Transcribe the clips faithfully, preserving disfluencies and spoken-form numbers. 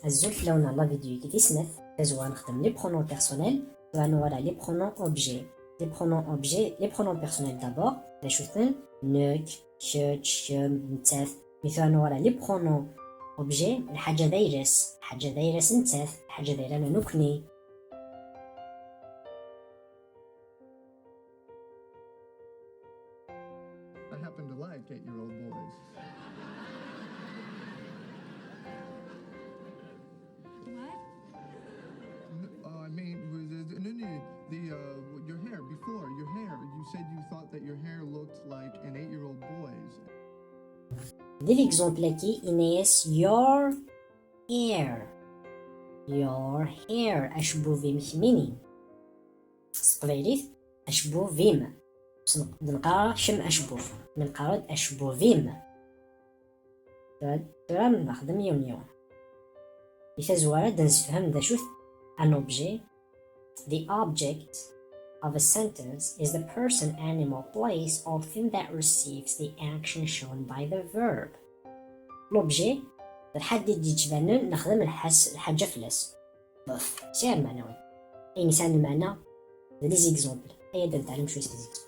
Azul fell-awen, ɣer la vidéo-agi tis snat, tazwara nexdem les pronoms personnels, tura nuɣal ɣer les pronoms objets. Les pronoms objets, les pronoms personnels d'abord, d acu-ten? Nekk, kečč, kemm, nettat. Mi tura nuɣal ɣer les pronoms objets, lḥaǧa d ayla-s, lḥaǧa d ayla-s nettat, lḥaǧa d ayla-nneɣ nekkni. I happen to like eight-year-old boys. What? N- uh, I mean, was it- no, no, the uh, your hair before your hair. You said you thought that your hair looked like an eight-year-old boy's. Di l'exemple-agi, yenna-yas your hair. Your hair, acebbub-im kemmini. S teqbaylit, acebbub-im. S- d-neqqar kemm acebbub. Mi neqqar-d acebbub-im. Tura, tura nexdem yiwen yiwen. Di tazwara ad d-nessefhem d acu-t un objet. The object of a sentence is the person, animal, place, or thing that receives the action shown by the verb. L'objet d lḥaǧa i d-yettbanen nexdem lḥas-, lḥaǧa fell-as. Buf, sɛiɣ lmeɛna-wi. Ayen yesɛan lmeɛna d les exemples. Aya ad nteɛlem cwiṭ les exemples.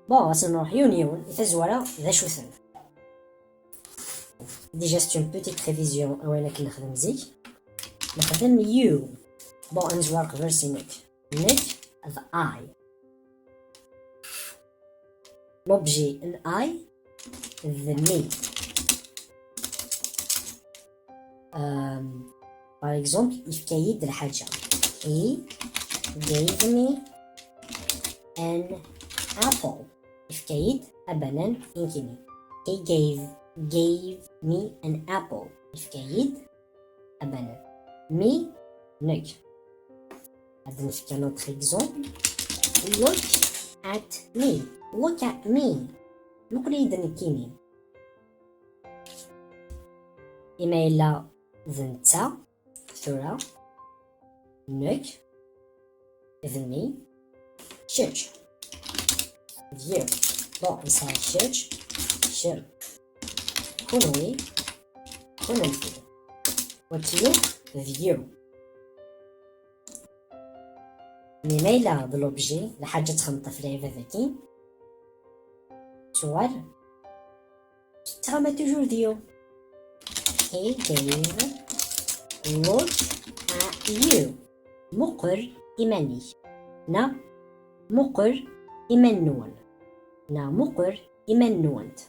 Bon, ad nruḥ yiwen yiwen i tazwara d acu-ten. Déjà, c'est une petite révision, ayen akken nexdem zik. Nexdem you. Bon, ad nezwar qbel si nekk. Nekk d I. L'objet n I d me. Euh, par exemple, yefka-yi-d lḥaǧa. He gave me an apple. Yefka-yi-d abanan i nekni. He gave, gave me an apple. Yefka-yi-d abanan. Me, nekk. Ad nefk un autre exemple. Look at me. Look at me. Muqel-iyi-d nekkini. Ima yella d netta, tura, nekk, d me, kečč, d you. Bon, nesɛa kečč, kemm, kunwi, kunemti. Waki d you. Mi ma yella d l'objet, lḥaǧa txenṭef lɛibad-agi, tuɣal tettɣama toujours d you. He gave, look at you. Muqel iman-ik. Neɣ muqel iman-nwen. Neɣ muqel iman-nwent.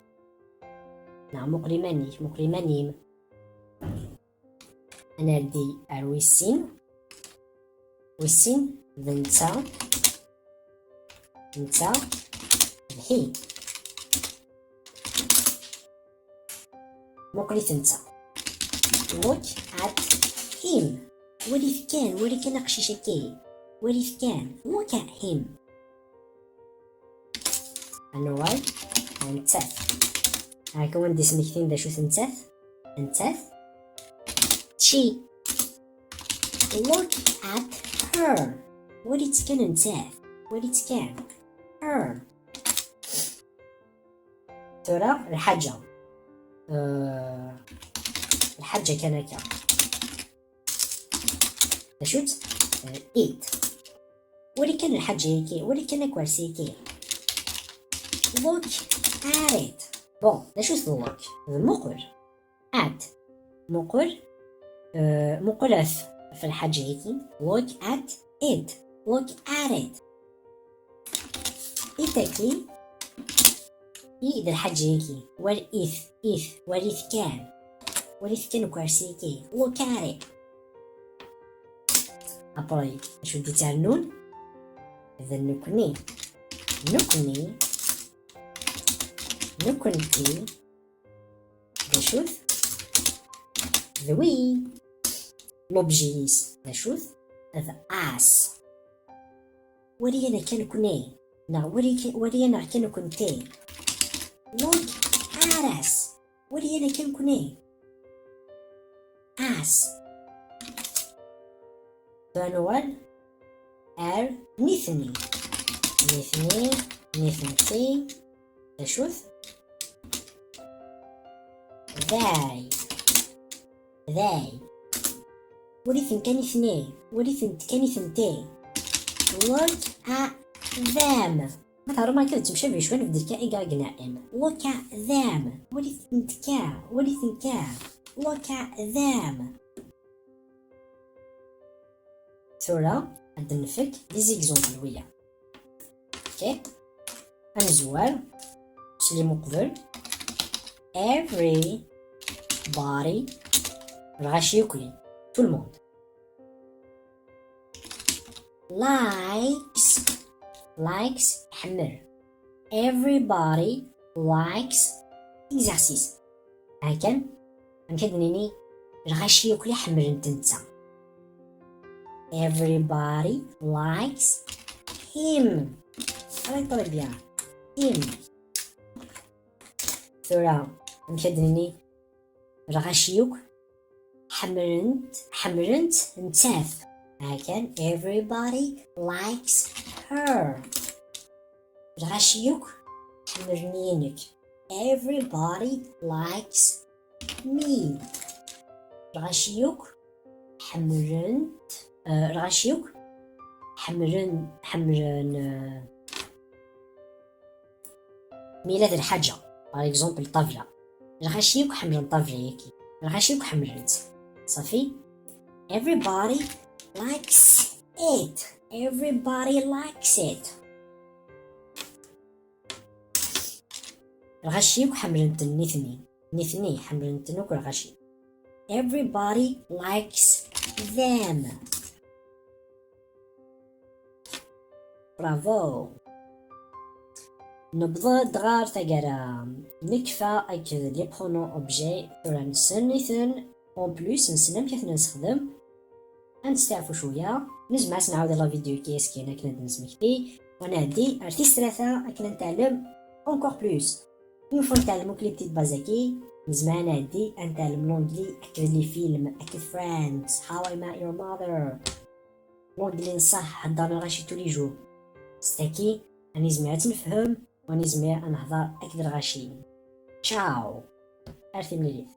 Neɣ muqel iman-ik, muqel iman-im. Ad nɛeddi ar wis sin. Wis sin d netta. Netta d he. Muqel-it netta. Look at him. Walit kan, wali kan aqcic-agi. Walit kan. Look at him. Ad nuɣal ɣer nettat. Ɣer-ken win d-ismektin d acu-t nettat? Nettat? She. Look at her. Walit kan nettat. Walit kan. Her. Tura lḥaǧa. Eh, lḥaǧa kan akka. D acu-tt? Eh, it. Wali kan lḥaǧa-agi, wali kan akersi-agi. Look at it. Bon, d acu-tt look? D muqel. At. Muqel, eh, muqel ɣef, ɣef lḥaǧa-agi. Look at it. Look at it. It-agi, i d lḥaǧa-agi. Wali it, it, walit kan. Walit kan ukersi-agi. Look at it. Après, acu d-itternun? D nekkni. Nekkni. Nekkenti. D acu-t? D wi. L'objet-is d acu-t? D us. Wali-aneɣ kan nekkni. Neɣ wali-, wali-aneɣ kan nekkenti. Look at us. Wali-aneɣ kan nekkni. Us. Tura nuɣal ar nitni. Nitni, nitenti, d acu-t? They. They. Wali-ten kan i tni. Wali-tent kan i tenti. Look at them. Ma teɛrum akka d temcabi cwiya, nbdel kan igag na'im. Look at them. Wali-tent kan. Wali-ten kan. Look at them. Tura ad d-nfek des exemples wiya. Okay. Ad nezwar s limuqbel. Everybody, lɣaci yakk, tout le monde. Likes, likes, ḥemmel. Everybody likes exercice. Hakan, amek ad nini, lɣaci yakk ḥemmlen-t netta. Everybody likes him. Très, très bien. Him. Tura, amek ad nini, lɣaci yakk ḥemmlen-t, ḥemmlen-t nettat. Hakan, everybody likes her. Lɣaci yakk ḥemmlen-iyi nekk. Everybody likes me. Lɣaci yakk ḥemmlen-t, eh, lɣaci yakk ḥemmlen, ḥemmlen, eh, mi yella d lḥaǧa, par exemple, ṭṭabla. Lɣaci yakk ḥemmlen ṭṭabla-yagi. Lɣaci yakk ḥemmlen-tt. Ṣafi? Everybody likes it. Everybody likes it. Lɣaci yakk ḥemmlen-ten nitni. Nitni ḥemmlen-ten akk lɣaci. Everybody likes them. Bravo! Nebḍa-d ɣer taggara. Nekfa akked les pronoms objets, tura nessen-iten. En plus, nessen amek ad ten-nessexdem. Ad nesteɛfu cwiya. Nezmer ad s-nɛawed la vidéo-agi azekka akken ad d-nesmekti. Wa nɛeddi ar tis tlata akken ad netɛellem encore plus. Une fois netɛellem akk les petites bases-agi, nezmer ad nɛeddi ad netɛellem l'anglais akked les films, akked Friends, How I Met Your Mother. L'anglais n ṣṣeḥ heddren lɣaci tous les jours. S taki, ad nizmir ad tt-nefhem, u ad nizmir ad nehder akked lɣaci. Ciao! Ar timlilit.